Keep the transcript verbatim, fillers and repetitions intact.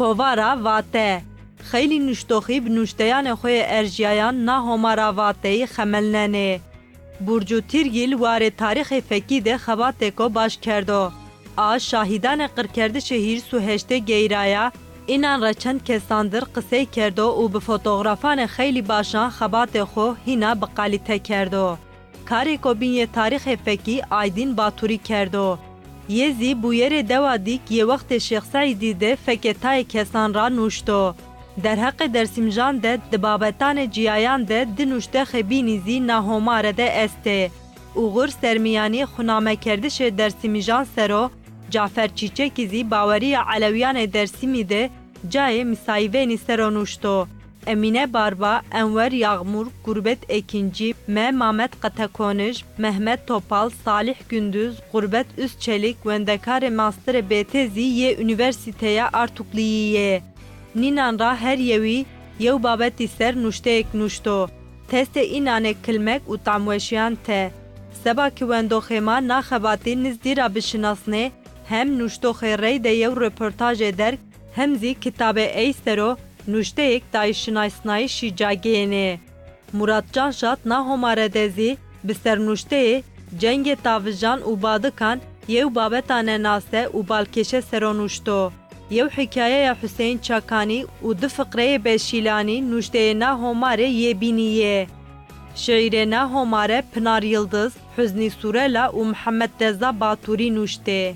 Kovara Vate. Xeylî nuştoxî bi nuşteyanê xwe yê erjiyayan na Homara Vateyî xemelnenê. Burcu Tirgî li warê tarîxê fekî de xebatêko baş kerdo. A şahîdanê qirkerdişê hîris û heştê Geyraya, înan re çend kesan dir qisey kerdo û bi fotografanê xeylî başan xebatê xwe hîna bi qalîte kerdo. Karêko bîn yê tarîxê fekî Aydîn Baturî kerdo. Yê zî bûyerê dewa Dîk yê wextê Şêx Seîdî de fekê tayê kesan ra nuşto. Derheqê dersîmjan de di babetanê ciyayan de di nuştexê bînî zî na Homare de estê. Uğur Sermiyanî xunamekerdişê dersîmîjan sero, Cafer Çîçekî zî baweriya Elewiyanê Dersîmî de cayê misayîvênî sero nuşto. Emîne Barba, Enwer Yağmur, Gurbet Ekincî, Me Mamet Qetekonij, Mehmet Topal, Salih Gündüz, Gurbet Üzçelik, wendekarê masterê B T zî yê Unîversîteya Artukliyî yê. Nînan ra her yewî yew babetî ser nuşteyêk nuşto. Testê înanê kilmek û tamweşiyan te. Seba ki wendoxê ma na xebatî nizdî ra bişinasnê, hem nuştoxê reyde yew reportajê derg, hem zî kitabê ey sero nuşteyêk dayîşinaysnayîşî ca gênê. Murat Canşad na Homare de zî bi sernuşteyê Cengê Tavijan û Badikan yew babeta nenase û balkêşe sero nuşto. Yew hikayeya Huseyîn Çakanî û du fiqreyê Beşîlanî nuşteyê na Homare yê bînî yê. Şiîrê na Homare Pinar Yildiz, Huznî Surela û Mihemed Deza Baturî nuştê.